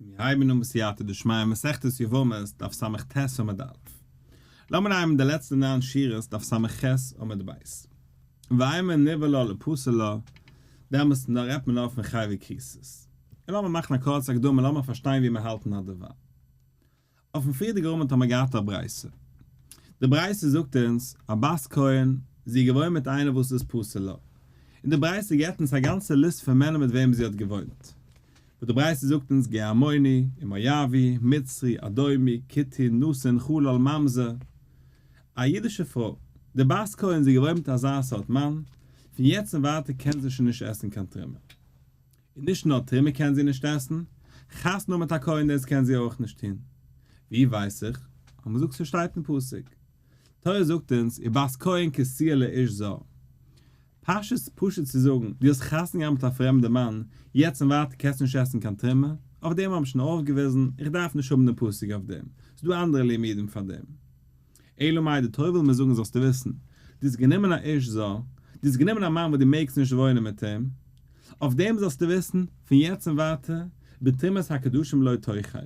מיר הייבן אן בסייעתא דשמיא מסכת יבמות דף ס"ט עמוד א'. לאמיר נעמען די לעצטע ניין שורות דף ס"ח עמוד ב'. ואימא נבעלה לפסולה, דעמאלטס רעדט מען נאר פון חייבי כריתות. און לאמיר מאכן א קורצע הקדמה לאמיר פארשטיין ווי מיר האלטן הדבר. אויפן פריערדיגע עמוד האמיר געהאט א ברייתא. די ברייתא זאגט אונז, א בת כהן, זי איז געוואוינט מיט איינער וואס איז פסול לה. און די ברייתא געבט אונז א גאנצע ליסט פון מענער מיט וועם זי האט געוואוינט. וואס די ברייתא זאגט אונז גר עמוני, ומואבי, מצרי, אדומי, כותי, נתין, חלל, ממזר. א אידישע פרוי, די בת כהן, זי איז געוואוינט מיט אזא סארט מאן, פון יעצט און ווייטער קען זי שוין נישט עסן קיין תרומה. און נישט נאר תרומה קען זי נישט עסן, חתונה מיט א כהן דאס קען זי אויך נישט טון. ווי ווייס איך? האט מען געזאגט ס'שטייט אין פסוק. תורה זאגט אונז ובת כהן כי תהיה לאיש זר. פשט פשוט צו זאגן, דו האסט חתונה געהאט מיט א פרעמדע מאן, יעצט און ווייטער קענסטו נישט עסן קיין תרומה, אויף דעם האב איך שוין אויפגעוויזן, איך דארף נישט האבן דעם פסוק אויף דעם, ס'דא אנדערע לימודים פאר דעם. אלא מאי די תורה וויל מיר זאגן זאלסטו וויסן, דו האסט גענומען א איש זר, דו האסט גענומען א מאן וואס דו מעגסט נישט וואוינען מיט אים, אויף דעם זאלסטו וויסן, פון יעצט און ווייטער, בתרומת הקדשים לא תאכל.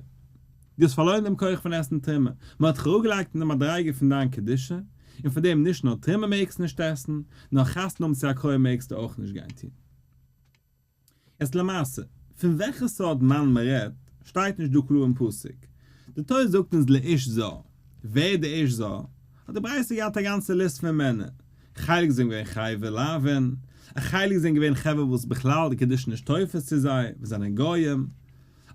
דו האסט פארלוירן דעם כח פון עסן תרומה, מען האט דיך אראפגעלייגט אין די מדריגה פון דיין קדושה, און פאר דעם נישט נאר תרומה מעגסטו נישט עסן, נאר חתונה האבן צו א כהן מעגסטו אויך נישט גיין טון. יעצט למעשה, פון וועלכע סארט מאן מען רעדט, שטייט נישט דא קלאר אין פסוק. די תורה זאגט אונז לאיש זר. ווער איז די איש זר? האט די ברייתא געהאט א גאנצע ליסט פון מענער. חלק זענען געווען חייבי לאווין, א חלק זענען געווען חברה וואס בכלל די קדושה נישט תופס צו זיי, וואס זענען גויים.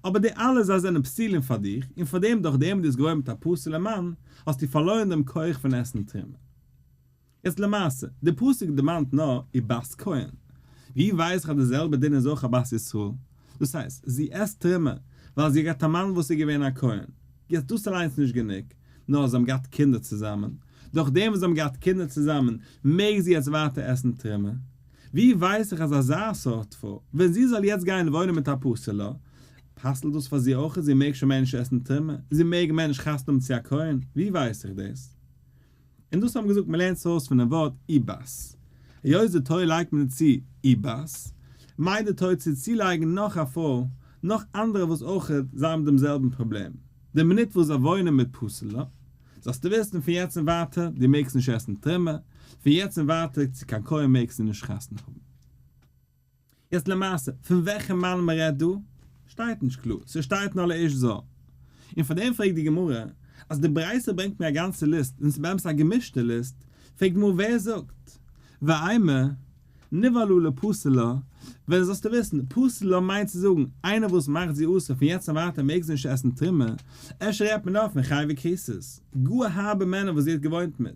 אבער די אלע זיי זענען פסולים פאר דיך, און פאר דעם דורך דעם וואס דו האסט געוואוינט מיט א פסול'ע מאן, האסטו פארלוירן דעם כח פון עסן תרומה. יעצט למעשה, די פסוק דערמאנט נאר ובת כהן. ווי ווייס איך אז די זעלבע דין איז אויך א בת ישראל? דאס הייסט, זי עסט תרומה ווייל זי האט געהאט א מאן וואס איז געווען א כהן. יעצט דאס אליינס איז נישט גענוג, נאר זיי האבן געהאט קינדער צוזאמען. דורך דעם וואס זיי האבן געהאט קינדער צוזאמען, מעג זי יעצט ווייטער עסן תרומה. ווי ווייס איך אז אזא סארט פרוי, ווען זי זאל יעצט גיין וואוינען מיט א פסול'ער, פסל'ט דאס פאר זי אויך זי מעג שוין מער נישט עסן תרומה, זי מעג מער נישט חתונה האבן צו א כהן, ווי ווייס איך דאס? און דאס האבן געזאגט מ'לערנט עס אויס פונעם ווארט ובת. היות די תורה לייגט מיר צו ובת, מיינט די תורה צו צולייגן נאך א פרוי, נאך אנדערע וואס אויכעט זיי האבן דעם זעלבן פראבלעם. די מינוט וואס זיי וואוינען מיט פסול'ע, זאלסטו וויסן פון יעצט און ווייטער, דו מעגסט נישט עסן תרומה, פון יעצט און ווייטער צו קיין כהן מעגסטו נישט חתונה האבן. יעצט למעשה, פון וועלכע מאן מען רעדט דא, שטייט נישט קלאר, ס'שטייט נאר לאיש זר. און פאר דעם פרעגט די גמרא, אז די ברייתא ברענגט מיר א גאנצע ליסט, און ס'איז באמת א געמישטע ליסט, פרעגט די גמרא ווער זאגט? ואימא, נבעלה לפסולה, ווען זאלסטו וויסן, פסולה מיינט צו זאגן, איינער וואס מאכט זי אסור פון יעצט און ווייטער מעג זי נישט עסן תרומה, אפשר רעדט מען נאר פון חייבי כריתות, גאר הארבע מענער וואס זי האט געוואוינט מיט.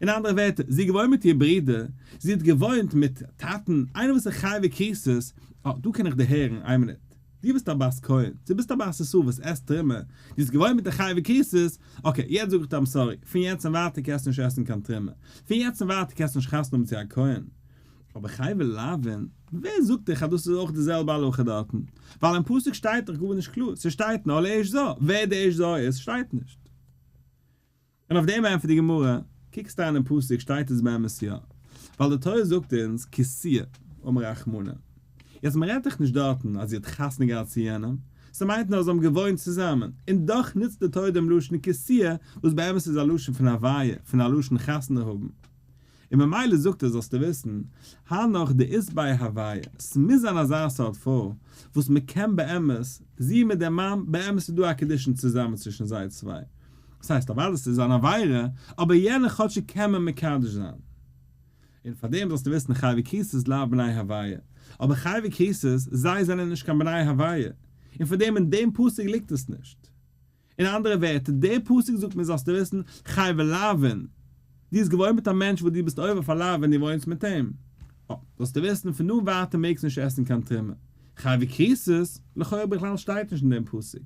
אין אנדערע ווערטער, זי האט געוואוינט מיט איר ברודער, זי האט געוואוינט מיט טאטן, איינער וואס איז חייבי כריתות, אה, דא קען איך דערהערן, איין מינוט, דו ביסט א בת כהן, דו ביסט א בת ישראל וואס עסט תרומה, דו האסט געוואוינט מיט די חייבי כריתות, okay, יעצט זאג איך דיר I'm sorry, פון יעצט און ווייטער קענסטו נישט עסן קיין תרומה, פון יעצט און ווייטער קענסטו נישט חתונה האבן צו א כהן. אבער חייבי לאווין, ווער זאגט דיך אז דאס איז אויך די זעלבע הלכה דארטן? ווייל אין פסוק שטייט דאך גארנישט קלאר, ס'שטייט נאר לאיש זר, ווער די איש זר איז שטייט נישט. און אויף דעם ענטפערט די גמרא, קוקסט אריין אין פסוק שטייט עס באמת יא, ווייל די תורה זאגט אונז כי תהיה, אמר רחמנא. יעצט מען רעדט דאך נישט דארטן אז זי האט חתונה געהאט צו יענעם, ס'מיינט נאר זיי האבן געוואוינט צוזאמען, און דאך נוצט די תורה דעם לשון כי תהיה וואס באמת איז א לשון פון הוויה, פון א לשון חתונה האבן. און ממילא זאגט ער זאלסטו וויסן, הנך דאית ביה הוויה, ס'מוז זיין אזא סארט פרוי וואס מ'קען באמת, זי מיט דער מאן, באמת איז דא א קידושין צוזאמען צווישן זיי צוויי. דאס הייסט אוודאי ס'איז אן עבירה, אבער יענע כאטשיג קען מען מקדש זיין. און פאר דעם זאלסטו וויסן חייבי כריתות לאו בני הוויה, אבער חייבי כריתות זיי זענען נישט קיין בני הוויה, און פאר דעם אין דעם פסוק ליגט עס נישט. אין אנדערע ווערטער, דער פסוק זאגט מיר זאלסטו וויסן, חייבי לאווין, דו האסט געוואוינט מיט א מענטש וואס דו ביסט עובר פאר לאו ווען דו וואוינסט מיט אים. אה, זאלסטו וויסן, פון דא און ווייטער מעגסטו נישט עסן קיין תרומה. חייבי כריתות, לכאורה בכלל שטייט נישט אין דעם פסוק.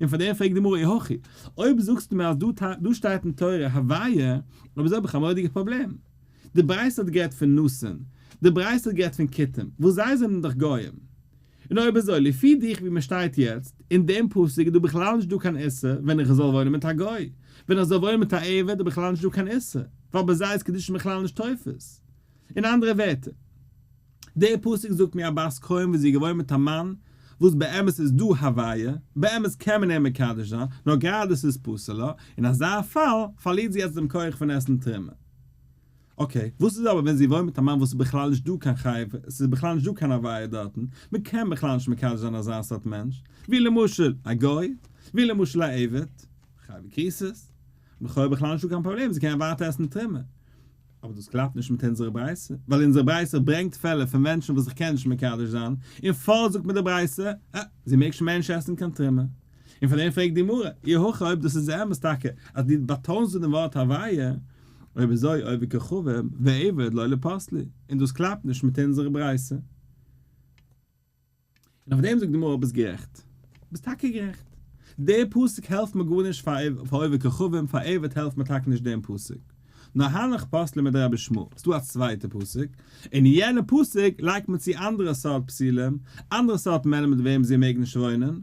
און פאר דעם פרעגט די גמרא אי הכי, אויב זאגסטו מיר אז דא דא שטייט אין תורה הוויה, אויב אזוי האב איך א מורא'דיגע פראבלעם. די ברייתא האט גערעדט פון נתין, די ברייתא האט גערעדט פון כותים, וואס זיי זענען דאך גוים. און אויב אזוי, לפי דיך ווי מען שטייט יעצט, אין דעם פסוק איז דא בכלל נישט דא קיין איסור ווען איך זאל וואוינען מיט א גוי, ווען איך זאל וואוינען מיט א עבד איז בכלל נישט דא קיין איסור, ווייל ביי זיי איז קידושין בכלל נישט תופס. אין אנדערע ווערטער, דער פסוק זאגט מיר א בת כהן וואס זי איז געוואוינט מיט א מאן. וואס באמת איז דא הוויה, באמת קען מען אים מקדש זיין, נאר גראדע ס'איז פסול לה, אין אזא פאל פארלירט זי יעצט דעם כח פון עסן תרומה. okay, וואס איז אבער ווען זי וואוינט מיט א מאן וואס איז בכלל נישט דא קיין חיוב, עס איז בכלל נישט דא קיין הוויה דארטן, מען קען בכלל נישט מקדש זיין אזא סארט מענטש, ווי למשל א גוי, ווי למשל א עבד, חייבי כריתות, לכאו' בכלל נישט דא קיין פראבלעם, זי קען ווייטער עסן תרומה. אבער דאס קלאפט נישט מיט אונזערע ברייתא, ווייל אונזערע ברייתא ברענגט פעלער פון מענטשן וואס איך קען נישט מקדש זיין, און פארט זאגט מיר די ברייתא, אה, זי מעג שוין מער נישט עסן קיין תרומה. און פאר דעם פרעגט די גמרא, אי הכי אויב דאס איז אמת טאקע אז דו באטאנסט דא דעם ווארט הוויה, אויב אזוי עובד כוכבים ועבד לא ליפסלו, און דאס קלאפט נישט מיט אונזערע ברייתא. און אויף דעם זאגט די גמרא ביסט גערעכט, ביסט טאקע גערעכט, דער פסוק העלפט מיר גארנישט פאר עובד כוכבים, פאר עבד העלפט מיר טאקע נישט דעם פסוק, נאר הנך פסלי מדרבי ישמעאל, ס'דא א צווייטע פסוק, און יענע פסוק לייגט מען צו אנדערע סארט פסולים, אנדערע סארט מענער מיט וועם זי מעג נישט וואוינען,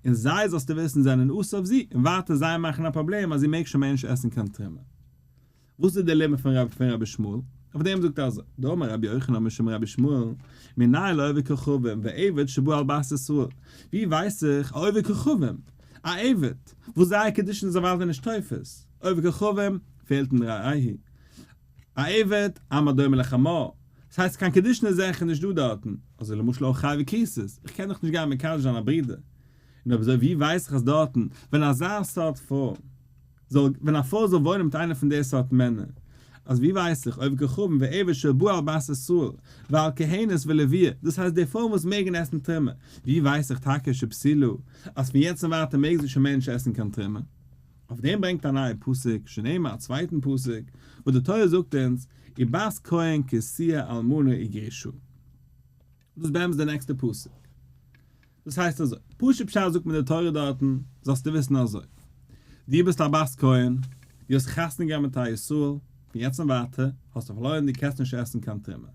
און זיי זאלסטו וויסן זענען אסור אויף זי, און ווייטער זיי מאכן א פראבלעם אז זי מעג שוין מער נישט עסן קיין תרומה. וואס איז די לימוד פון רבי פון רבי ישמעאל? אויף דעם זאגט ער אזוי, דאמר רבי יוחנן משום רבי ישמעאל, מנין לעובד כוכבים ועבד שבא על בת ישראל, ווי ווייס איך א עובד כוכבים, א עבד, וואס זייער קידושין איז אוודאי נישט תופס, עובד כוכבים פעלט אין רעהו, א עבד, עם הדומה לחמור, דאס הייסט קיין קידושין איז זעכער נישט דא דארטן, אזוי למשל אויך חייבי כריתות, איך קען דאך נישט גיין מקדש זיין א ברודער, און אויב אזוי ווי ווייס איך אז דארטן ווען אזא סארט פרוי זאל ווען א פרוי זאל וואוינען מיט איינער פון די סארט מענער, אז ווי ווייס איך עובד כוכבים ועבד שבא על בת ישראל ועל כהנת ולוויה, דאס הייסט די פרויען וואס מעגן עסן תרומה, ווי ווייס איך טאקע שפסולה אז פון יעצט און ווייטער מעג זי שוין מער נישט עסן קיין תרומה? אויף דעם ברענגט א נייע פסוק, שנאמר א צווייטן פסוק, וואס די תורה זאגט אונז, ובת כהן כי תהיה אלמנה וגרושה. דאס איז באמת די נעקסטע פסוק. דאס הייסט אזוי, פשוט פשט זאגט מיר די תורה דארטן, זאלסטו וויסן אזוי, דו ביסט א בת כהן, דו האסט חתונה געהאט מיט א ישראל, פון יעצט און ווייטער האסטו פארלוירן, דו קענסט נישט עסן קיין תרומה.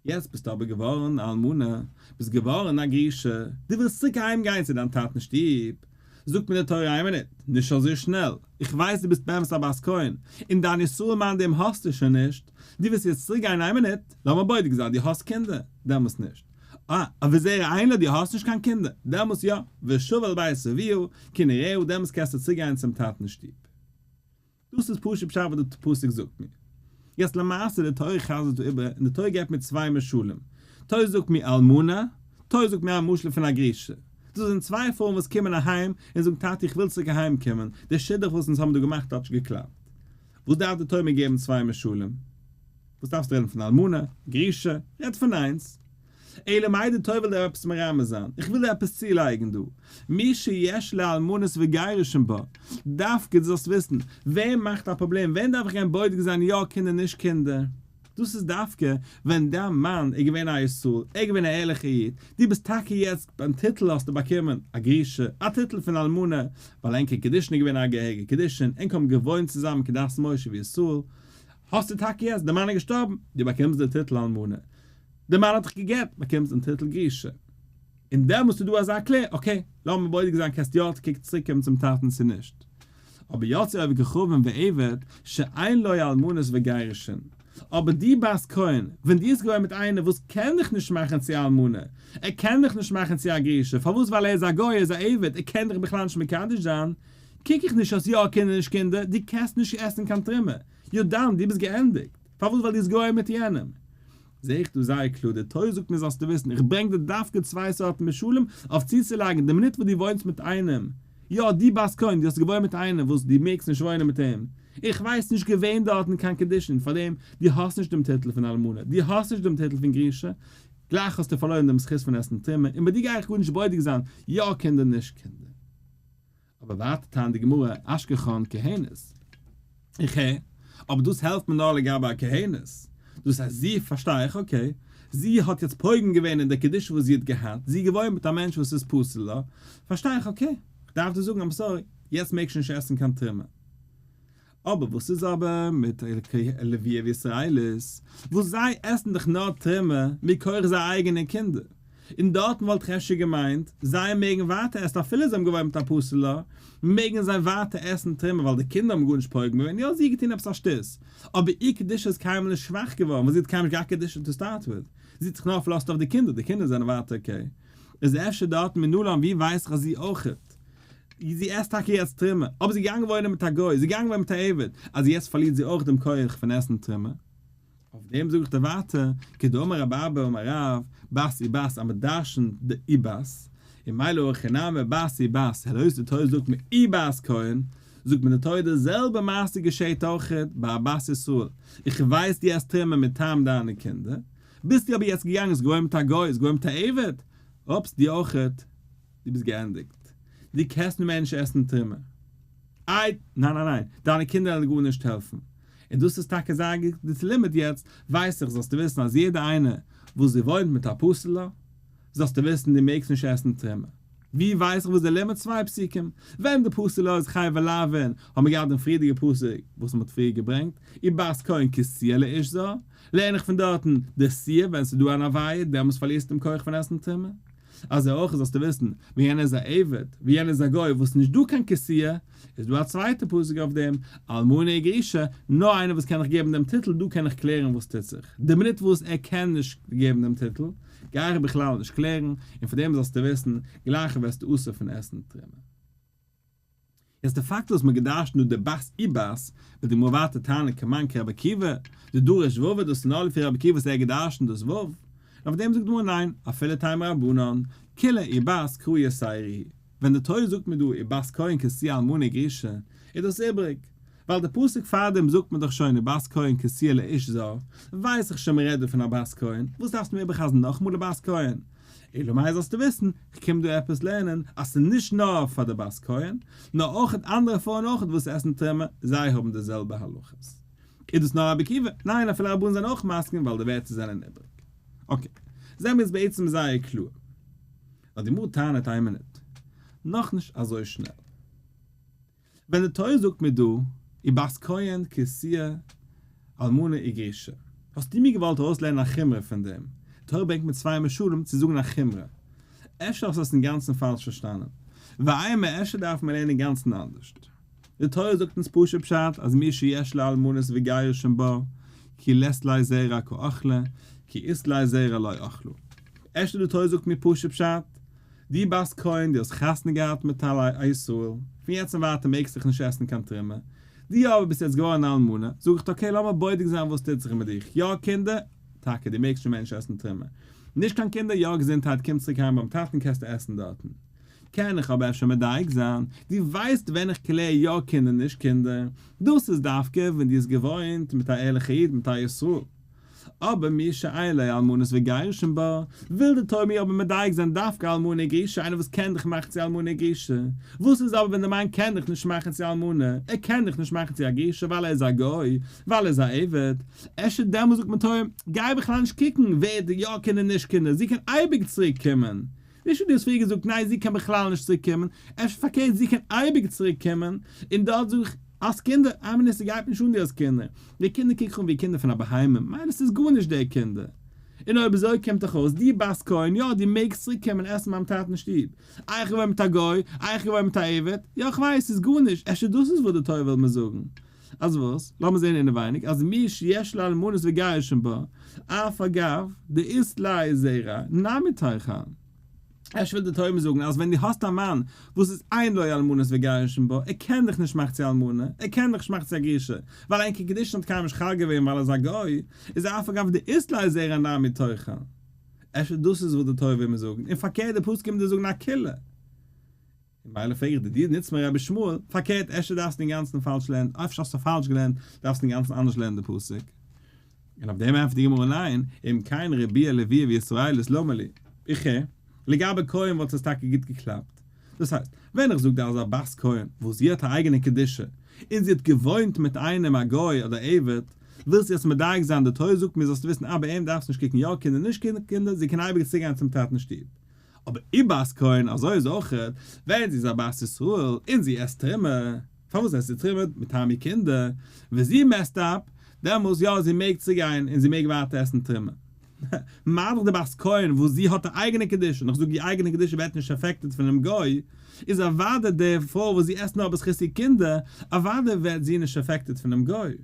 יעצט ביסטו אבער געווארן א אלמנה, ביסט געווארן א גרושה, דו ווילסט צוריק אהיים גיין צו דיין טאטנ'ס שטוב, זאגט מיר די תורה איין מינוט, נישט אזוי שנעל, איך ווייס דו ביסט באמת א בת כהן, און דיין ישראל מאן דעם האסטו שוין נישט, דו ווילסט יעצט צוריק גיין איין מינוט, לאמיר בודק זיין, דו האסט קינדער? דעמאלס נישט. אה, וזרע אין לה, דו האסט נישט קיין קינדער? דעמאלס יא, ושבה אל בית אביה, כנעוריה, דעמאלס קענסטו צוריק גיין צום טאטנ'ס שטוב. דאס איז פשוט פשט וואס די פסוק זאגט מיר. יעצט למעשה די תורה חזר'ט דא איבער און די תורה געבט מיר צוויי משלים. תורה זאגט מיר אלמנה, תורה זאגט מיר א משל פון א גרושה. דאס זענען צוויי פרויען וואס קומען אהיים און זאגן טאטי איך וויל צוריק אהיים קומען, די שידוך וואס אונז האבן דא געמאכט האט נישט געקלאפט. וואס דארף די תורה מיר געבן צוויי משלים? וואס דארפסטו רעדן פון אלמנה, גרושה? רעד פון איינס. אלא מאי די תורה וויל דיר עפעס מרמז זיין, איך וויל דיר עפעס צולייגן דא, מי שיש לו אלמנות וגירושין בה, דווקא דו זאלסט וויסן, ווער מאכט א פראבלעם, ווען דארף איך גיין בודק זיין יא קינדער נישט קינדער, דאס איז דווקא ווען דיין מאן איז געווען א ישראל, ער איז געווען א ערליכער איד, דו ביסט טאקע יעצט ביים טיטל האסטו באקומען א גרושה, א טיטל פון אלמנה, ווייל ענקער קידושין איז געווען א געהעריגע קידושין, ענק האבן געוואוינט צוזאמען כדת משה וישראל, האסטו טאקע יעצט, די מאן איז געשטארבן, דו באקומסט די טיטל אלמנה. די מאן האט דיך גע'גט, באקומסט דעם טיטל גרושה. און דעמאלסט איז דא אזא קלער, okay, לאמיר בודק זיין קענסט יא צוריק קומען צום טאטן צו נישט. אבער יצאו עובד כוכבים ועבד שאין לו אלמנות וגירושין. אבער די בת כהן, ווען דו האסט געוואוינט מיט איינער וואס קען דיך נישט מאכן צו א אלמנה, ער קען דיך נישט מאכן צו א גרושה, פארוואס ווייל ער איז א גוי, ער איז א עבד, ער קען דיך בכלל נישט מקדש זיין, קוק איך נישט אז יא קינדער נישט קינדער, דו קענסט נישט עסן קיין תרומה, you're done, דו ביסט געענדיגט. פארוואס ווייל דו האסט געוואוינט מיט יענעם. זע איך דא זייער קלאר, די תורה זאגט מיר זאלסטו וויסן, איך ברענג דיר דווקא צוויי סארטן משלים אויף צוצולייגן, די מינוט וואס דו וואוינסט מיט איינעם, יא דו בת כהן, דו האסט געוואוינט מיט איינעם וואס דו מעגסט נישט וואוינען מיט אים, איך ווייס נישט געווען דארטן קיין קידושין, פארדעם דו האסט נישט דעם טיטל פון אלמנה, דו האסט נישט דעם טיטל פון גרושה, גלייך האסטו פארלוירן דעם זכות פון עסן תרומה, און ביי דיר גיי איך גארנישט בודק זיין, יא קינדער נישט קינדער. אבער ווייטער טענה'ט די גמרא, אשכחן כהנת. איך הער, אבער דאס העלפט מיר נאר לגבי א כהנת. דאס הייסט זי, פארשטיי איך, okay, זי האט יעצט פוגם געווען אין די קדושה וואס זי האט געהאט, זי איז געוואוינט מיט א מענטש וואס איז פסול לה, פארשטיי איך, okay, איך דארף דיר זאגן I'm sorry, יעצט מעגסטו נישט עסן קיין תרומה. אבער וואס איז אבער מיט לוויה וישראלית, וואס זיי עסן דאך נאר תרומה מכח זייער אייגענע קינדער, און דארטן וואלט איך אפשר געמיינט, זיי מעגן ווייטער עסן אפילו זיי האבן געוואוינט מיט א פסול'ע, מעגן זיי ווייטער עסן תרומה ווייל די קינדער האבן גארנישט פוגם געווען, יא זי האט געטון עפעס א שטות, אבער איר קדושה איז קיינמאל נישט שוואך געווארן ווייל זי האט קיינמאל נישט געהאט קדושה to start with, זי האט זיך נאר פארלאזט אויף די קינדער, די קינדער זענען ווייטער okay. איז אפשר דארטן מנלן ווי ווייס איך אז זי אויכעט? זי עסט טאקע יעצט תרומה, אבער זי איז געגאנגען וואוינען מיט א גוי, זי איז געגאנגען וואוינען מיט א עבד, אז יעצט פארלירט זי אויך דעם כח פון עסן תרומה? אויף דעם זאג איך דיר ווייטער, כדאמר רב אבא אמר רב, בת ובת אז מען דרשנ'ט די ובת, און מילא הכי נמי בת ובת, היות די תורה זאגט מיר ובת כהן, זאגט מיר די תורה די זעלבע מעשה געשעהט אויכעט ביי א בת ישראל, איך ווייס דו עסט תרומה מטעם דיינע קינדער, ביסטו אבער יעצט געגאנגען האסט געוואוינט מיט א גוי, האסט געוואוינט מיט א עבד, אופס דו אויכעט, דו ביסט געענדיגט, דו קענסט נו מער נישט עסן תרומה. איי, ניין ניין ניין, דיינע קינדער וועלן גארנישט העלפן. און דאס איז טאקע זייער גוט לימוד יעצט ווייס איך זאלסטו וויסן אז יעדע איינע וואס זי וואוינט מיט א פסול'ע, זאלסטו וויסן דו מעגסט נישט עסן תרומה. ווי ווייס איך וואס די לימוד צוויי פסוקים? ווען די פסול'ע איז חייבי לאוין האבן מיר געהאט דעם פריערדיגע פסוק וואס מען האט פריער געברענגט, ובת כהן כי תהיה לאיש זר, לערן איך פון דארטן די תהיה ווען ס'איז דא אן עביה דעמאלס פארלירסטו דעם כח פון עסן תרומה. אזוי אויך זאלסטו וויסן, ווען יענער איז א עבד, ווען יענער איז א גוי וואס נישט דא קיין כי תהיה, איז דא א צווייטע פסוק אויף דעם, אלמנה וגרושה, נאר איינער וואס קען דיך געבן דעם טיטל, דא קען איך קלערן וואס טוט זיך, די מינוט וואס ער קען נישט געבן דעם טיטל, גיי איך בכלל נישט קלערן, און פון דעם זאלסטו וויסן, גלייך ווערסטו אסור פון עסן תרומה. יעצט די פאקט וואס מען האט געדרשנט דא די בת ובת, וועט די גמרא ווייטער טענה'ן כמאן כרבי עקיבא, דדריש ו' דאס איז נאר לפי רבי עקיבא וואס ער האט געדרשנט דאס ו', און אויף דעם זאגט די גמרא ניין, אפילו תימא רבנן, כולה ובת קרא יתירא היא, ווען די תורה זאגט מיר דא ובת כהן כי תהיה אלמנה וגרושה, איז דאס איבריג, ווייל די פסוק פארדעם זאגט מיר דאך שוין ובת כהן כי תהיה לאיש זר, ווייס איך שוין מען רעדט דא פון א בת כהן, וואס דארפסטו מיר איבערחזר'ן נאכאמאל די בת כהן? אלא מאי זאלסטו וויסן, כ'קום דא עפעס לערנען אז ס'איז נישט נאר פאר די בת כהן, נאר אויך אנדערע פרויען אויך וואס עסן תרומה, זיי האבן די זעלבע הלכות. איז דאס נאר רבי עקיבא? ניין אפילו רבנן זענען אויך מסכים ווייל די ווערטער זענען איבריג. okay, זעמיר יעצט בעצם זייער קלאר. נאר די גמרא טענה'ט איין מינוט. נאכנישט אזוי שנעל. ווען די תורה זאגט מיר דא ובת כהן כי תהיה אלמנה וגרושה, האסטו מיר געוואלט ארויסלערנען א חומרא פון דעם? די תורה ברענגט מיר צוויי משלים צו זאגן א חומרא. אפשר האסטו עס אינגאנצן פאלש פארשטאנען. ואימא אפשר דארף מען לערנען אינגאנצן אנדערשט. די תורה זאגט אונז פשוט פשט אז מי שיש לו אלמנות וגירושין בה, כי לית ליה זרע קא אכלה, כי אית ליה זרע לא אכלה. אפשר די תורה זאגט מיר פשוט פשט דו בת כהן, דו האסט חתונה געהאט מיט א ישראל, פון יעצט און ווייטער מעגסט דיך נישט עסן קיין תרומה, דו אבער ביסט יעצט געווארן א אלמנה, זאג איך okay לאמיר בודק זיין וואס טוט זיך מיט דיך, יא קינדער? טאקע דו מעגסט שוין מער נישט עסן תרומה, נישט קיין קינדער, יא געזונטהייט קום צוריק אהיים ביים טאטן קענסטו עסן דארטן. קען איך אבער אפשר מדייק זיין, דו ווייסט ווען איך קלער יא קינדער נישט קינדער, דאס איזדווקא ווען דו האסט געוואוינט מיט א ערליכע איד מיט א ישראל. אבער מי שאין לו אלמנות וגירושין בה, וויל די תורה מיר אבער מדייק זיין דווקא אלמנה וגרושה איינער וואס קען דיך מאכן צו אלמנה וגרושה, וואס איז אבער ווען די מאן קען דיך נישט מאכן צו אלמנה, ער קען דיך נישט מאכן צו א גרושה ווייל ער איז א גוי, ווייל ער איז א עבד, אפשר דעמאלס זאגט מען תורה, גיי בכלל נישט קוקן ווער די יא קינדער נישט קינדער, זי קען אייביג צוריק קומען, נישט ווי דו האסט פריער געזאגט ניין זי קען בכלל נישט צוריק קומען, אפשר פארקערט זי קען אייביג צוריק קומען, און דארט זאג איך האסט קינדער? איין מינוט ס'גייט נישט אן דו האסט קינדער, די קינדער קוק איך אן ווי קינדער פון א בהמה, מילא ס'איז גארנישט די קינדער. און אויב אזוי קומט דאך אויס דו בת כהן יא דו מעגסט צוריק קומען עסן ביים טאטן שטוב, איי איך געוואוינט מיט א גוי, איי איך געוואוינט מיט א עבד, יא כ'ווייס ס'איז גארנישט, אפשר דאס איז וואס די תורה וויל מיר זאגן, אז וואס? לאמיר זען אינעווייניג, אז מי שיש לו אלמנות וגירושין בה, אף על גב דאית ליה זרע, נמי תיכול. אפשר וויל די תורה מיר זאגן אז ווען דו האסט א מאן וואס איז אין לו אלמנות וגירושין בה, ער קען דיך נישט מאכן צו אלמנה, ער קען דיך נישט מאכן צו א גרושה, ווייל אין קיין קידושין האט קיינמאל נישט חל געווען ווייל ער איז א גוי, איז אף על גב דאית ליה זרע נמי תיכול. אפשר דאס איז וואס די תורה וויל מיר זאגן, און פארקערט די פסוק קומט דיר זאגן א קולא. און מילא פרעג איך דיר, דו נוצט מיר רבי ישמעאל, פארקערט אפשר דארפסטו אינגאנצן פאלש לערנען, אפשר האסטו פאלש געלערנט, דארפסטו אינגאנצן אנדערש לערנען די פסוק. און אויף דעם ענטפערט די גמרא ניין, אם כן ריבויה לויה וישראלית למה לי. איך הער, לגבי כהן וואלט עס טאקע גוט געקלאפט. דאס הייסט, ווען איך זאג דיר אז א בת כהן וואס זי האט א אייגענע קדושה, און זי האט געוואוינט מיט איינעם א גוי אדער עבד, ווילסטו יעצט מדייק זיין, די תורה זאגט מיר זאלסטו וויסן אה ביי אים דארפסטו נישט קוקן יא קינדער נישט קינדער, זי קען אייביג צוגיין צום טאטן שטוב. אבער ובת כהן אזוי איז אויכעט ווען זי איז א בת ישראל און זי עסט תרומה, פארוואס עסט זי תרומה? מטעם איר קינדער, ווען זי messed up, דעמאלס יא זי מעג צוגיין און זי מעג ווייטער עסן תרומה. מה דאך די בת כהן וואס זי האט א אייגענע קדושה, און איך זאג איר אייגענע קדושה ווערט נישט affected פונעם גוי, איז אוודאי די פרוי וואס זי עסט נאר בזכות איר קינדער, אוודאי ווערט זי נישט affected פונעם גוי.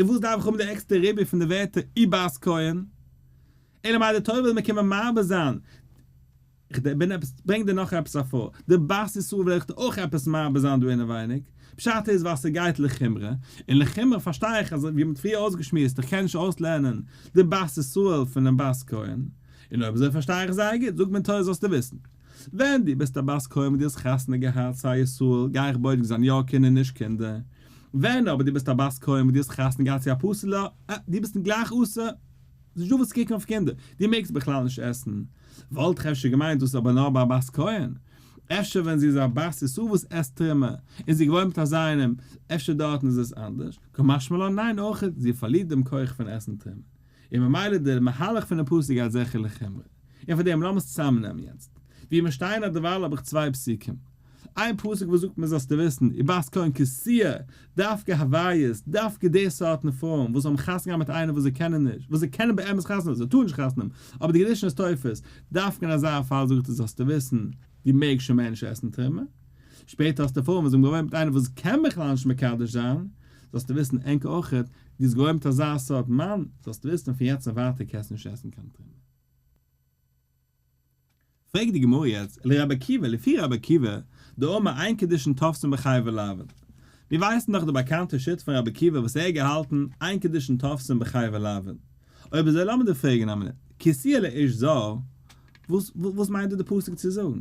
און וואס דארף איך האבן די עקסטערע ריבוי פון די ווערטער ובת כהן? אלא מאי די תורה וויל מיר קומען מרבה זיין. איך בין עפעס, ברענג דיר נאך עפעס א פרוי, די בת ישראל וועל איך דיר אויך עפעס מרבה זיין דא אינעווייניג, פשט איז ווייל ס'גייט לחומרא, און לחומרא פארשטיי איך אז ווי מ'האט פריער אויסגעשמועסט איך קען נישט אויסלערנען די בת ישראל פונעם בת כהן, און אויב אזוי פארשטיי איך זייער גוט, זאגט מיר תורה זאלסטו וויסן, ווען דו ביסט א בת כהן וואס דו האסט חתונה געהאט צו א ישראל גיי איך בודק זיין יא קינדער נישט קינדער, ווען אבער דו ביסט א בת כהן וואס דו האסט חתונה געהאט צו א פסול'ע, אה, דו ביסט גלייך אסור. ס'נישט דא וואס צו קוקן אויף קינדער, דו מעגסט בכלל נישט עסן. וואלט איך אפשר געמיינט דאס איז אבער נאר ביי א בת כהן. אפשר ווען זי איז א בת ישראל וואס עסט תרומה, און זי געוואוינט מיט אזא איינעם, אפשר דארטן איז עס אנדערש. קא משמע לן ניין אויכעט, זי פארלירט דעם כח פון עסן תרומה. און ממילא די מהלך פונעם פסוק גייט זיכער לחומרא. און פאר דעם לאמיר עס צוזאמנעמען יעצט. ווי מיר שטייען אט דערווייל האב איך צוויי פסוקים. איין פסוק וואס זאגט מיר זאלסטו וויסן, ובת כהן כי תהיה, דווקא הוויות, דווקא די סארטן פרויען וואס האבן חתונה געהאט מיט איינעם וואס זיי קענען נישט, וואס זיי קענען באמת חתונה האבן, זיי טארן נישט חתונה האבן, אבער די קידושין איז תופס, דווקא אין אזא פאל זאגט ער זאלסטו וויסן, דו מעגסט שוין מער נישט עסן תרומה. שפעטער האסטו פרויען וואס האבן געוואוינט מיט איינעם וואס קען בכלל נישט מקדש זיין, זאלסטו וויסן ענק אויכעט, דו האסט געוואוינט מיט אזא סארט מאן, זאלסטו וויסן פון יעצט און ווייטער קענסטו נישט עסן קיין תרומה. פרעגט די גמרא יעצט, לרבי עקיבא, לפי רבי עקיבא, דאמר אין קידושין תופסין בחייבי לאוין. מיר ווייסן דאך די באקאנטע שיטה פון רבי עקיבא וואס ער האט געהאלטן אין קידושין תופסין בחייבי לאוין. אויב אזוי לאמיר דיר פרעגן א מינוט, כי תהיה לאיש זר, וואס וואס מיינט דא די פסוק צו זאגן?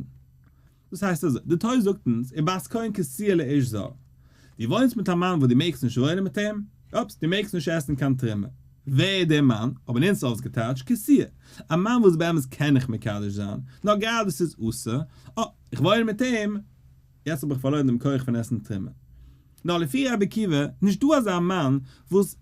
דאס הייסט אזוי, די תורה זאגט אונז, ובת כהן כי תהיה לאיש זר. דו וואוינסט מיט א מאן וואס דו מעגסט נישט וואוינען מיט אים, אופס, דו מעגסט נישט עסן קיין תרומה. ווער איז דער מאן? האבן אונז אויסגעטייטשט, כי תהיה. א מאן וואס באמת קען איך מקדש זיין, נאר גראדע ס'איז אסור, אה, איך וואוין מיט אים, יעצט האב איך פארלוירן דעם כח פון עסן תרומה. נאר לפי רבי עקיבא, נישט דא אזא מאן וואס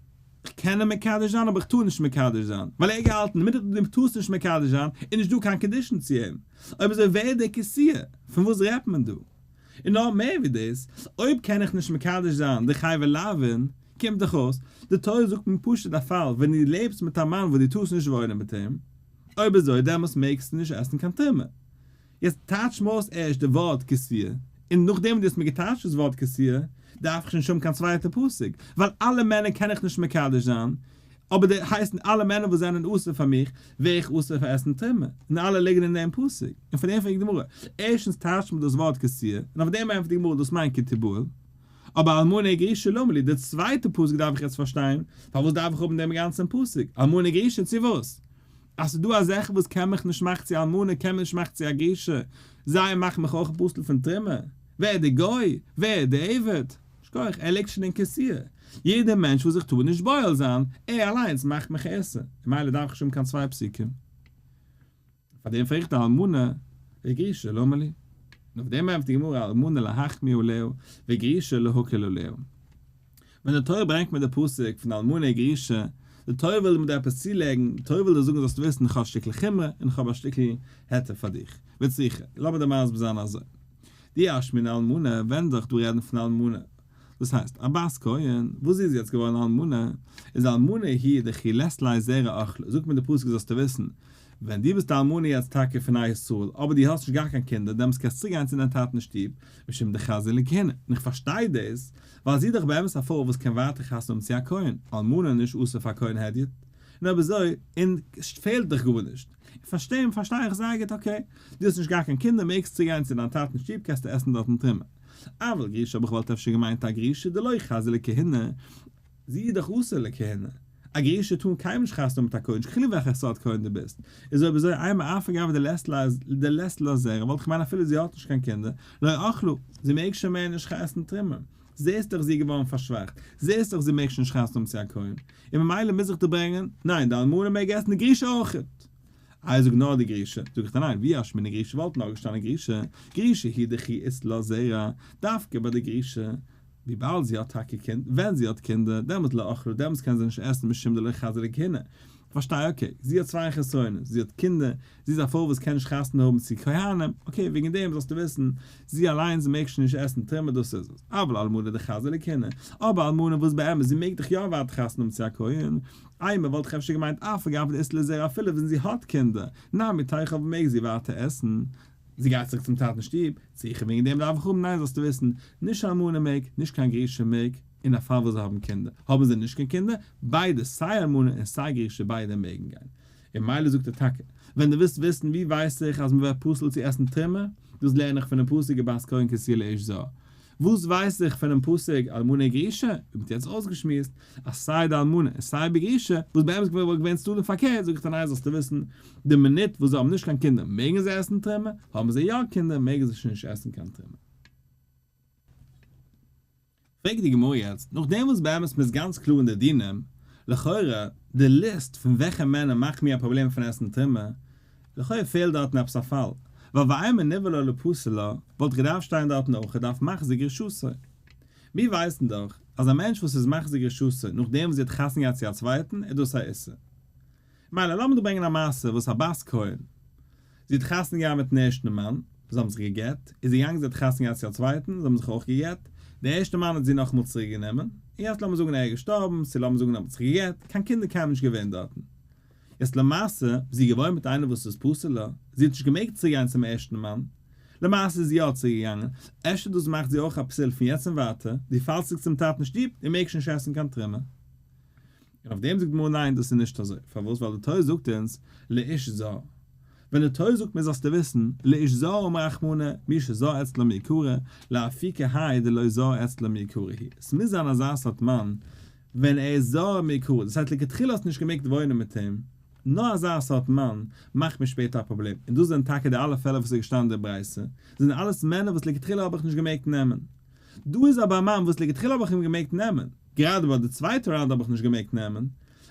כ'קען אים מקדש זיין אבער כ'טאר נישט מקדש זיין, ווייל ער האט געהאלטן מיט דו טארסט נישט מקדש זיין איז נישט דא קיין קידושין צו אים, אויב אזוי ווער איז דער כי תהיה? פון וואס רעדט מען דא? און נאר מער ווי דאס, אויב קען איך נישט מקדש זיין די חייבי לאווין, קומט דאך אויס, די תורה זאגט מיר פשוט א פאל ווען דו לעבסט מיט א מאן וואס דו טארסט נישט וואוינען מיט אים, אויב אזוי דעמאלס מעגסטו נישט עסן קיין תרומה. יעצט טייטש מיר אויס ערשט די ווארט כי תהיה, און נאכדעם וואס דו האסט מיר געטייטשט דאס ווארט כי תהיה, דארף איך שוין נישט האבן קיין צווייטע פסוק, ווייל אלע מענער קען איך נישט מקדש זיין, אבער די הייסן אלע מענער וואס זענען אסור פאר מיך, ווער איך אסור פאר עסן תרומה, און אלע ליגן אין דעם פסוק, און פאר דעם פרעגט די גמרא, ערשטנס טייטשט מען דאס ווארט כי תהיה, און אויף דעם ענטפערט די גמרא דאס מיינט כי תבעל, אבער אלמנה גרושה למה לי, די צווייטע פסוק דארף איך יעצט פארשטיין, פארוואס דארף איך האבן דעם גאנצן פסוק, אלמנה גרושה צו וואס? אז ס'איז דא אזעלכע וואס קען מיך נישט מאכן צו אלמנה קען מען נישט מאכן צו א גרושה, זיי מאכן מיך אויך פסול פון תרומה, ווער איז די גוי? ווער איז די עבד? שכוח, ער ליגט שוין אין כי תהיה. יעדער מענטש וואס איך טאר נישט בועל זיין, ער אליינס מאכט מיך אסור, ממילא דארף איך נישט האבן קיין צוויי פסוקים. פאר דעם פרעגט די אלמנה וגרושה למה לי? און אויף דעם ענטפערט די גמרא אלמנה להחמיר עליה וגרושה להקל עליה. ווען די תורה ברענגט מיר די פסוק פון אלמנה וגרושה, די תורה וויל מיר דא עפעס צולייגן, די תורה וויל דיר זאגן זאלסט וויסן איך האב א שטיקל חומרא און איך האב א שטיקל היתר פאר דיך, וצריכא, לאמיר דיר מסביר זיין אזוי, דאי אשמעינן אלמנה, ווען זאל איך דא רעדן פון אלמנה? דאס הייסט, א בת כהן, וואס זי איז יעצט געווארן אלמנה, איז אלמנה היא דכי לית לה זרע אכלה, זאגט מיר די פסוק זאלסטו וויסן, ווען דו ביסט א אלמנה יעצט טאקע פון א ישראל, אבער דו האסט נישט גאר קיין קינדער, דעמאלטס קענסטו צוריק גיין צו דיין טאטן אין שטוב, משום דחזיא לכהונה, און איך פארשטיי דאס, ווייל זי איז דאך באמת א פרוי וואס קען ווייטער חתונה האבן צו א כהן, אלמנה נישט אסור פאר כהן הדיוט, און אויב אזוי, און פעלט דאך גארנישט. און פארשטיין פארשטיי איך זייער גוט, okay, דו האסט נישט גאר קיין קינדער, מעגסט צוריק גיין צו דיין טאטן אין שטוב, קענסטו עסן דארטן תרומה. אבל גרושה האב איך וואלט אפשר געמיינט א גרושה דלא חזיא לכהונה, זי איז דאך אסור לכהונה, א גרושה טאר קיינמאל נישט חתונה האבן מיט א כהן, נישט קיין חילוק וועלכע סארט כהן דו ביסט, איז אויב אזוי אימא אף על גב דלית לה זרע וואלט איך געמיינט אפילו זי האט נישט קיין קינדער, לא אכלה, זי מעג שוין מער נישט עסן תרומה, זעסט דאך זי איז געווארן פארשוואכט, זעסט דאך זי מעג שוין נישט חתונה האבן צו א כהן, און ממילא מוז איך דיר ברענגען, ניין די אלמנה מעג עסן די גרושה אויכעט. איי זאג נאר די גרושה, זאג איך דיר ניין, ואי אשמעינן גרושה וואלט נאר געשטאנען גרושה, גרושה היא דכי אית לה זרע, דווקא ביי די גרושה, וויבאלד זי האט טאקע קינד, ווען זי האט קינדער, דעמאלט לא אכלה, דעמאלטס קען זי נישט עסן משום דלא חזיא לכהונה. כ'פארשטיי okay, זי האט צוויי חסרונות, זי האט קינדער, זי איז א פרוי וואס קען נישט חתונה האבן צו כהנים, okay, וועגן דעם זאלסטו וויסן, זי אליינס מעג שוין נישט עסן תרומה דאס איז עס, אבל אלמנה דחזיא לכהונה, אבער אלמנה וואס באמת זי מעג דאך יא ווייטער חתונה האבן צו א כהן, אימא וואלט איך אפשר געמיינט אף על גב דאית לה זרע אפילו ווען זי האט קינדער, נמי תיכול מעג זי ווייטער עסן, זי גייט צוריק צום טאטן שטוב, צריכא וועגן דעם דארף איך האבן ניין זאלסטו וויסן, נישט אלמנה מעג, נישט קיין גרושה מעג, אין א פאל וואס זיי האבן קינדער, האבן זיי נישט קיין קינדער, ביידע סיי אלמנה און סיי גרושה ביידע מעגן גיין. און מילא זאגט ער טאקע, ווען דו ווילסט וויסן ווי ווייס איך אז מ'ווערט פסול צו עסן תרומה, דאס לערן איך פונעם פסוק ובת כהן כי תהיה לאיש זר. וואס ווייס איך פונעם פסוק אלמנה וגרושה, ווי מ'האט יעצט אויסגעשמועסט, אז סיי די אלמנה און סיי די גרושה, וואס באמת וואלט געווען צדדים פארקערט, זאג איך דיר ניין זאלסטו וויסן, די מינוט וואס זיי האבן נישט קיין קינדער מעגן זיי עסן תרומה, האבן זיי יא קינדער מעגן זיי שוין נישט עסן קיין תרומה. פרעגט די גמרא יעצט, נאכדעם וואס באמת מ'איז גאנץ קלאר אין די דינים, לכאורה די ליסט פון וועלכע מענער מאכט מיר א פראבלעם פון עסן תרומה, לכאורה פעלט דארטן עפעס א פאל, ווייל ואימא נבעלה לפסול לה וואלט געדארפט שטיין דארטן אויך דארף מחזיק גרושתו. מיר ווייסן דאך אז א מענטש וואס איז מחזיק גרושתו נאכדעם וואס זי האט חתונה געהאט צו א צווייטן איז דאס א איסור. מילא לאמיר דא ברענגען א מעשה וואס א בת כהן, זי האט חתונה געהאט מיטן ערשטן מאן, זיי האבן זיך גע'גט, איז זי געגאנגען זי האט חתונה געהאט צו א צווייטן, זיי האבן זיך אויך גע'גט, דער ערשטער מאן האט זי נאכאמאל צוריק גענומען, און יעצט לאמיר זאגן ער איז געשטארבן, צו לאמיר זאגן ער האט זיך גע'גט, קיין קינדער קיינמאל נישט געווען דארטן. יעצט למעשה, זי געוואוינט מיט איינער וואס איז פסול לה, זי האט נישט געמעגט צוריק גיין צום ערשטן מאן, למעשה איז זי יא צוריק געגאנגען, אפשר דאס מאכט זי אויך א פסול פון יעצט און ווייטער, דו פאלסט צוריק צום טאטן שטוב, און מעגסט נישט עסן קיין תרומה. און אויף דעם זאגט די גמרא ניין דאס איז נישט אזוי, פארוואס ווייל די תורה זאגט אונז לאיש זר, ווען די תורה זאגט מיר זאלסטו וויסן לאיש זר אמר רחמנא מי שזר אצלו מעיקרא לאפוקי האי דלא זר אצלו מעיקרא הוא, עס מוז זיין אזא סארט מאן ווען ער איז זר מעיקרא, דאס הייסט לכתחילה האסטו נישט געמעגט וואוינען מיט אים, נאר אזא סארט מאן מאכט מיר שפעטער א פראבלעם, און דאס זענען טאקע די אלע פעלער וואס איז געשטאנען אין די ברייתא, זענען אלעס מענער וואס לכתחילה האב איך נישט געמעגט נעמען. דא איז אבער א מאן וואס לכתחילה האב איך אים געמעגט נעמען, גראדע ביי די צווייטע round האב איך נישט געמעגט נעמען,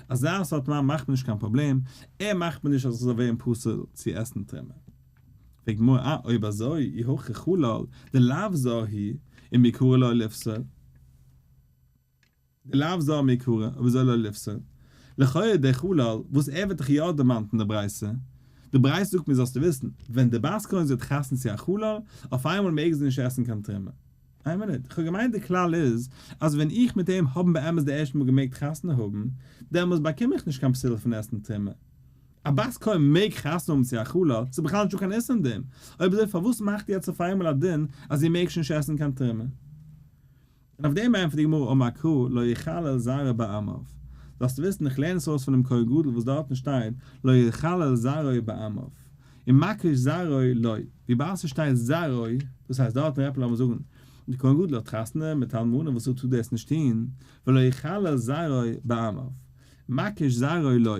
אזא סארט מאן מאכט מיר נישט קיין פראבלעם, ער מאכט מיר נישט אז איך זאל ווערן פסול צו עסן תרומה. פרעגט גמרא, אה, אויב אזוי, אי הכי חלל, דלאו זר הוא, ומעיקרא לא ליפסל. דלאו זר מעיקרא, אויב אזוי לא ליפסל. לכאורה דער חלל, וואס ער ווערט דאך יא דערמאנט אין די ברייתא, די ברייתא זאגט מיר זאלסטו וויסן, ווען די בת כהן זי האט חתונה צו א חלל, אויף איינמאל מעג זי נישט עסן קיין תרומה. איין מינוט, איך האב געמיינט די כלל איז אז ווען איך מיט אים האבן באמת די ערשטע מאל געמעגט חתונה האבן, דעמאלס באקום איך נישט קיין פסול פון עסן תרומה. א בת כהן מעג חתונה האבן צו א חלל, ס'איז בכלל נישטא קיין איסור אין דעם. אויב אזוי פארוואס מאכט יעצט אויף איינמאל א דין אז זי מעג שוין נישט עסן קיין תרומה? און אויף דעם ענטפערט די גמרא אמר קרא לא יחלל זרעו בעמיו, זאלסטו וויסן איך לערן עס אויס פונעם כהן גדול וואס דארטן שטייט לא יחלל זרעו בעמיו, און מקיש זרעו לו, וויבאלד ס'שטייט זרעו, דאס הייסט דארטן רעדט מען לאמיר זאגן די כהן גדול האט חתונה מיט אלמנה וואס ער טאר דאס נישט טון, ולא יחלל זרעו בעמיו, מקיש זרעו לו.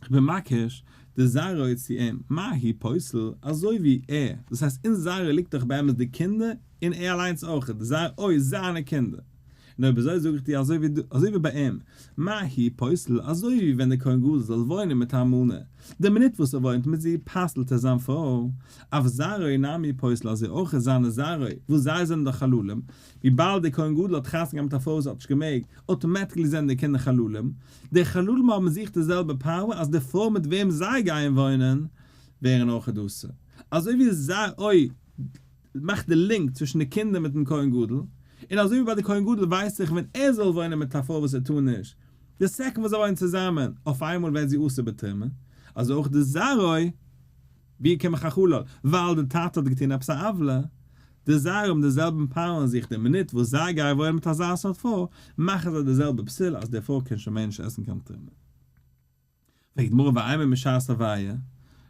כ'בין מקיש די זרעו צו אים, מה הוא פוסל, אזוי ווי ער, דאס הייסט אין זרעו ליגט דאך באמת די קינדער און ער אליינס אויך, די זרעו זיינע קינדער, און אויב אזוי זאג איך דיר אזוי ווי אזוי ווי ביי אים, מה הוא פוסל, אזוי ווי ווען דער כהן גדול זאל וואוינען מיט א אלמנה, די מינוט וואס ער וואוינט מיט זי פסל'ט ער זיין פרוי, אף זרעו נמי פוסל אזוי אויך איז זיינע זרעו, וואס זיי זענען דאך חללים, וויבאלד דער כהן גדול האט חתונה געהאט מיט א פרוי וואס האט נישט געמעגט, automatically זענען די קינדער חללים, די חללים האבן זיך די זעלבע power אז די פרוי מיט וועם זיי גייען וואוינען ווערן אויך אסור. אזוי ווי זרעו מאכט די link צווישן די קינדער מיטן כהן גדול, און אזוי ווי ביי די כהן גדול ווייס איך ווען ער זאל וואוינען מיט א פרוי וואס ער טאר נישט, די second וואס זיי וואוינען צוזאמען אויף איינמאל ווערט זי אסור בתרומה, אזוי אויך די זרעו ווי קום איך א חלל? ווייל די טאטע האט געטון עפעס א עוולה. די זרעו האבן די זעלבן power אין זיך די מינוט וואס זיי גייען וואוינען מיט אזא סארט פרוי, מאכן זיי די זעלבע פסול אז די פרוי קען שוין מער נישט עסן קיין תרומה. פרעגט די גמרא ואימא משעת הוויה,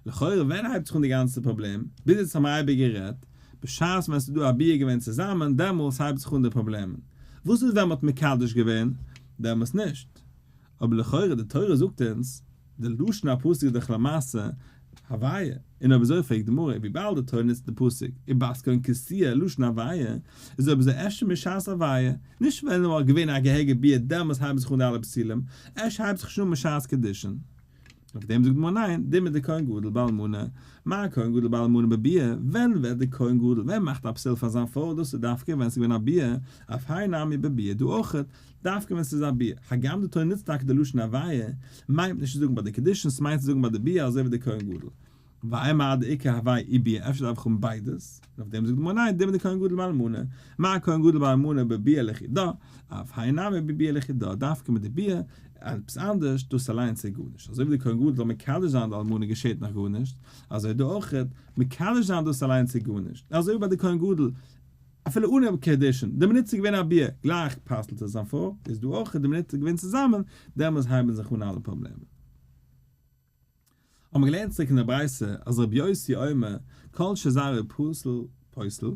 לכאורה ווען הייבט זיך אן די גאנצע פראבלעם? ביז יעצט האבן מיר אייביג גערעדט, בשעת ווען ס'איז דא א ביאה געווען צוזאמען, דעמאלס הייבט זיך אן די פראבלעמען. וואס איז ווען מ'האט מקדש געווען? דעמאלס נישט. אבער לכאורה די תורה זאגט אונז, די לשון הפסוק איז דאך למעשה הוויה, און אויב אזוי פרעגט די גמרא, וויבאלד די תורה נוצט די פסוק ובת כהן כי תהיה לשון הוויה, איז אויב אזוי אפשר משעת הוויה, נישט ווען נאר געווען א געהעריגע ביאה דעמאלס הייבן זיך אן די אלע פסולים, אפשר הייבט זיך שוין אן משעת קידושין. אויף דעם זאגט די גמרא ניין, דומיא דכהן גדול באלמנה, מה כהן גדול באלמנה בביאה, ווען ווערט די כהן גדול, ווען מאכט א פסול פאר זיין פרוי, דאס איז דווקא ווען עס איז געווען א ביאה, אף האי נמי בביאה דא אויכעט, דווקא ווען ס'איז א ביאה, הגם די תורה נוצט טאקע די לשון הוויה, מיינט נישט צו זאגן ביי די קידושין, ס'מיינט צו זאגן ביי די ביאה אזוי ווי די כהן גדול. ואימא עד דאיכא הוויה וביאה אפשר דארף איך האבן ביידעס? און אויף דעם זאגט די גמרא ניין, דומיא דכהן גדול באלמנה, מה כהן גדול באלמנה בביאה לחודה, אף האי נמי בביאה לחודה, דווקא מיט די ביאה, עפעס אנדערש, דאס אליינס איז גארנישט. אזוי ווי די כהן גדול זאל מקדש זיין די אלמנה געשעט נאך גארנישט, אזוי דא אויכעט, מקדש זיין דאס אליינס איז גארנישט. אזוי ווי ביי די כהן גדול, אפילו אנעם קידושין, די מינוט ס'איז געווען א ביאה, גלייך פסל'ט עס זיין פרוי, איז דא אויך די מינוט ס'איז געווען צוזאמען, דעמאלס הייבן זיך אן אלע פראבלעמען. האבן מיר געלערנט צוריק אין די ברייתא אז רבי יוסי אומר כל שזרעו פסול פוסל,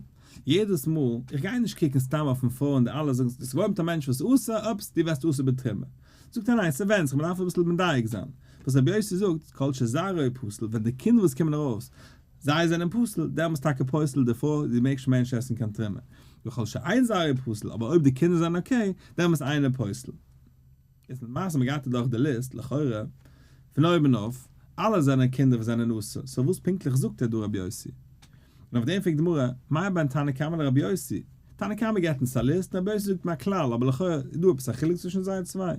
יעדעס מאל, איך גיי נישט קוקן סתם אויפן פרוי און די אלע זאגן דאס געוואוינט מיט א מענטש וואס אסור, אופס דו ווערסט אסור בתרומה. זאגט ער ניין ס'ווענדט זיך מ'דארף אביסל מדייק זיין וואס רבי יוסי זאגט כל שזרעו פסול ווען די קינדער וואס קומען ארויס זיי זענען פסול דעמאלס טאקע פוסל די פרוי זי מעג שוין מער נישט עסן קיין תרומה וכל שאין זרעו פסול אבער אויב די קינדער זענען okay דעמאלס אינו פוסל. איז למעשה מ'גייט אדורך די ליסט, לכאורה, פון אויבן אויף, אלע זענען קינדער וואס זענען אסור, so וואס פונקטליך זאגט ער דא רבי יוסי? און אויף דעם פרעגט די גמרא, מאי בין תנא קמא לרבי יוסי? תנא קמא געבט אונז א ליסט און רבי יוסי זאגט מיר א כלל, אבער לכאורה איז דא עפעס א חילוק צווישן זיי צוויי.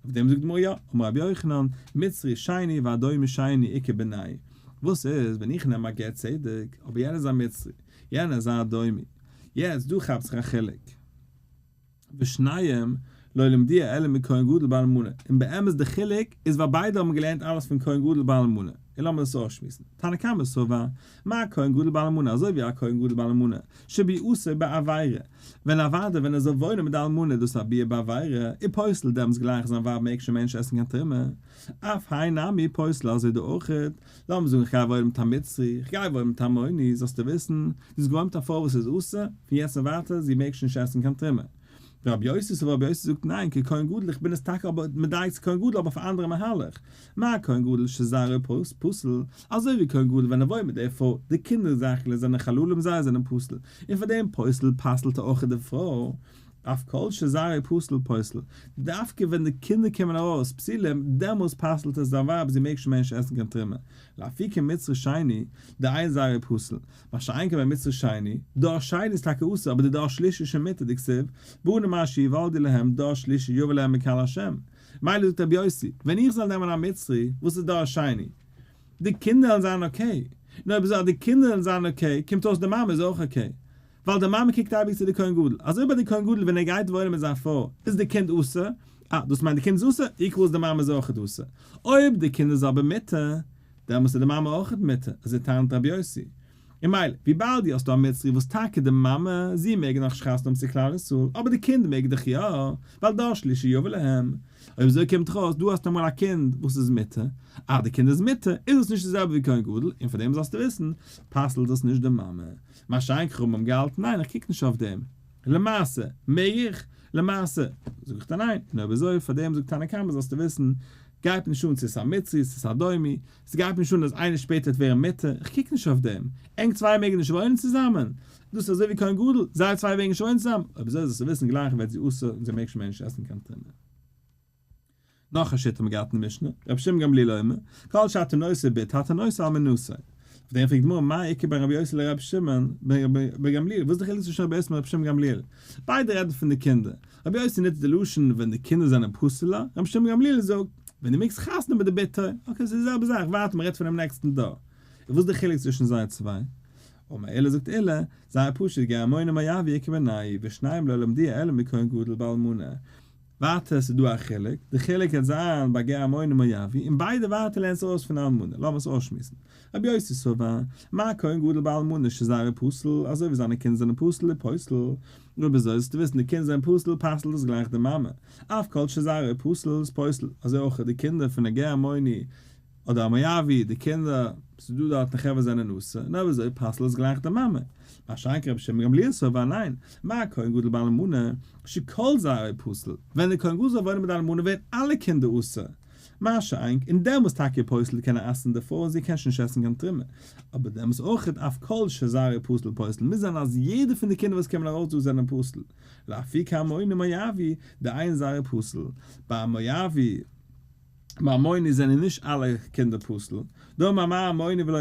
אויף דעם זאגט די גמרא יא, אמר רבי יוחנן, מצרי שני ואדומי שני איכא בינייהו וואס איז ווען איך נעם א גר צדק, אבער יענער איז א מצרי, יענער איז א אדומי. יעצט דא כאפט זיך א חילוק. ושניהם לא למדוה אלא מכהן גדול באלמנה, און באמת די חילוק איז ווייל ביידע האבן געלערנט אלעס פון כהן גדול באלמנה, און לאמיר דאס אויסשמועסן, תנא קמא סבר, מה כהן גדול באלמנה אזוי ווי א כהן גדול באלמנה, שביאתו בעבירה, ווען אוודאי ווען ער זאל וואוינען מיט די אלמנה איז דאס א ביאה בעבירה, און פוסל דעמאלטס גלייך זיין ווייב מעג שוין מער נישט עסן קיין תרומה, אף האי נמי פוסל אזוי דא אויכעט, לאמיר זאגן איך גיי וואוינען מיט א מצרי, איך גיי וואוינען מיט א עמוני, זאלסטו וויסן, דו האסט געוואוינט מיט א פרוי וואס איז אסור, פון יעצט און ווייטער, זי מעג שוין נישט עסן קיין תרומה. רבי יוסי סבר רבי יוסי זאגט ניין, ככהן גדול, איך בין עס טאקע אבער מדייק צו כהן גדול אבער אויף א אנדערע מהלך, מה כהן גדול שזרעו פסול, אזוי ווי כהן גדול ווען ער וואוינט מיט די פרוי, די קינדער זאכלעך זענען חללים זיי זענען פסול, און פאר דעם פוסל פסל'ט ער אויך די פרוי, אף כל שזרעו פסול פוסל, דווקא ווען די קינדער קומען ארויס פסולים, דעמאלס פסל'ט עס זיין ווייב זי מעג שוין מער נישט עסן קיין תרומה, לאפוקי מצרי שני, דאין זרעו פסול, מה שאין כן ביי מצרי שני, דור שני איז טאקע אסור אבער די דור שלישי איז שוין מותר דכתיב, בנים אשר יוולדו להם דור שלישי יבא להם בקהל השם, מילא זאגט רבי יוסי, ווען איך זאל נעמען א מצרי, וואס איז דור שני? די קינדער וועלן זיין okay, און אויב אזוי אז די קינדער וועלן זיין okay, קומט אויס די מאמע איז אויך okay. ווייל די מאמע קוקט אייביג צו די כהן גדול, אזוי ביי די כהן גדול ווען ער גייט וואוינען מיט זיין פרוי איז די קינד אסור, אה דאס מיינט די קינד איז אסור, equals די מאמע איז אויכעט אסור, אויב די קינד איז אבער מותר, דעמאלס איז די מאמע אויכעט מותר, אזוי טענה'ט רבי יוסי. און מילא, וויבאלד דו האסט דא א מצרי וואס טאקע די מאמע, זי מעג נאך נישט חתונה האבן צו כלל ישראל, אבער די קינד מעג דאך יא, ווייל דור שלישי יבא להם. אויב אזוי קומט דאך אויס דו האסט אמאל א קינד וואס איז מותר, אה די קינד איז מותר, איז עס נישט די זעלבע ווי כהן גדול, און פאר דעם זאלסטו וויסן, פסל'ט עס נישט די מאמע. מה שאין כן חכמים האבן געהאלטן ניין איך קוק נישט אויף דעם, למעשה מעג איך? למעשה זאג איך דיר ניין, און אויב אזוי פאר דעם זאגט תנא קמא זאלסטו וויסן, גייט נישט אן צו עס איז א מצרי צו עס איז א אדומי, עס גייט נישט אן אז איינער שפעטער וועט ווערן מותר, איך קוק נישט אויף דעם, ענק צוויי מעגן נישט וואוינען צוזאמען, דאס איז אזוי ווי כהן גדול, זיי צוויי מעגן נישט וואוינען צוזאמען, אויב אזוי זאלסטו וויסן גלייך ווערט זי אסור און זי מעג שוין מער נישט עסן קיין תרומה. נאך א שיטה האט מען געהאט אין די משנה, רבי שמעון גמליאל אומר, כל שאתה נושא בתו אתה נושא אלמנתו. אויף דעם פרעגט די גמרא, מאי איכא בין רבי יוסי לרבי שמעון בן גמליאל, וואס איז די חילוק צווישן רבי יוסי און רבי שמעון גמליאל? ביידע רעדן פון די קינדער. רבי יוסי נוצט די לשון ווען די קינדער זענען פסול'ע, רבי שמעון גמליאל זאגט, ווען דו מעגסט חתונה מיט די בתו, okay ס'איז די זעלבע זאך, ווייטער מ'רעדט פונעם נעקסטן דור. און וואס איז די חילוק צווישן זיי צוויי? אמר עולא זאגט עולא, זייער פשוט, גר עמוני ומואבי איכא בינייהו, ושניהם לא למדוה אלא מכהן גדול באלמנה. ווייטער ס'איז דא א חילוק, די חילוק וועט זיין ביי גר עמוני ומואבי, און ביידע ווייטער לערנסט אויס פון אלמנה, לאמיר עס אויסשמועסן. רבי יוסי סבר, מה כהן גדול באלמנה שזרעו פסול, אזוי ווי זיינע קינדער זענען פסול איז פוסל, אויב אזוי זאלסטו וויסן די קינדער זענען פסול פסל'ט דאס גלייך די מאמע, אף כל שזרעו פסול איז פוסל, אזוי אויך די קינדער פון א גר עמוני אדער א מואבי, די קינדער, ס'איז דא דארטן חברה זענען אסור, און אויב אזוי פסל'ט עס גלייך די מאמע. מה שאין כן רבי שמעון גמליאל סבר, ניין, מה כהן גדול באלמנה, שכל זרעו פסול, ווען דער כהן גדול זאל וואוינען מיט די אלמנה ווערן אלע קינדער אסור, מה שאין כן, און דעמאלס טאקע פוסל קען ער אסר'ן די פרוי און זי קען שוין נישט עסן קיין תרומה, אבער דעמאלס אויך אף כל שזרעו פסול פוסל, מוז זיין אז יעדער פון די קינדער וואס קומען ארויס דא זענען פסול, לאפוקי עמוני ומואבי, דאין זרעו פסול, ביי א מואבי. ביי עמוני זענען נישט אלע קינדער פסול, דאמר מה עמוני ולא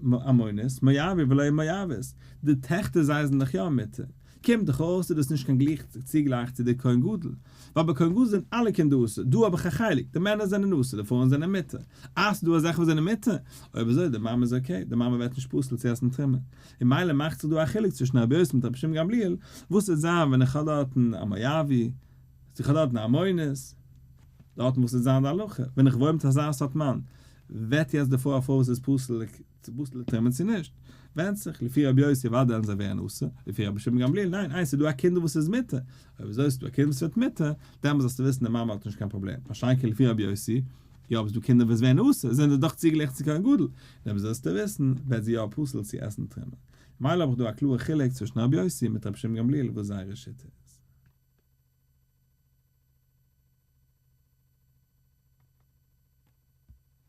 עמונית, מואבי ולא מואבית, די טעכטער זיי זענען דאך יא מותר, קומט דאך אויס איז דאס נישט קיין גליך צוגלייך צו די כהן גדול, ווייל ביי כהן גדול זענען אלע קינדער אסור, דא האב איך א חלק, די מענער זענען אסור, די פרויען זענען מותר, אה ס'דא אזעלכע וואס זענען מותר, אויב אזוי די מאמע איז okay, די מאמע ווערט נישט פסול צו עסן תרומה, און מילא מאכט זיך דא א חילוק צווישן רבי יוסי מיט רבי שמעון גמליאל, וואס וועט זיין ווען איך האב דארטן א מואבי, איך האב דארטן א עמונית. דארטן וואס איז זיין די הלכה? ווען איך וואוין מיט אזא סארט מאן, ווערט יעצט די פרוי א פרוי וואס איז פסול צו פסול לתרומה צו נישט? ווענדט זיך, לפי רבי יוסי אוודאי וועלן זיי ווערן אסור, לפי רבי שמעון גמליאל ניין, איינס ס'איז דא א קינד וואס איז מותר, אויב אזוי איז דא א קינד וואס ווערט מותר, דעמאלס זאלסטו וויסן די מאמע האט נישט קיין פראבלעם, מה שאין כן לפי רבי יוסי. יא אבער ס'דא קינדער וואס ווערן אסור, זענען זיי דאך צוגעגליכן צו כהן גדול, דעריבער זאלסטו וויסן, ווערט זי יא פסול צו עסן תרומה. ממילא האב איך דא א קלארע חילוק צווישן רבי יוסי מיט רבי שמעון גמליאל וואס זייערע שיטה איז.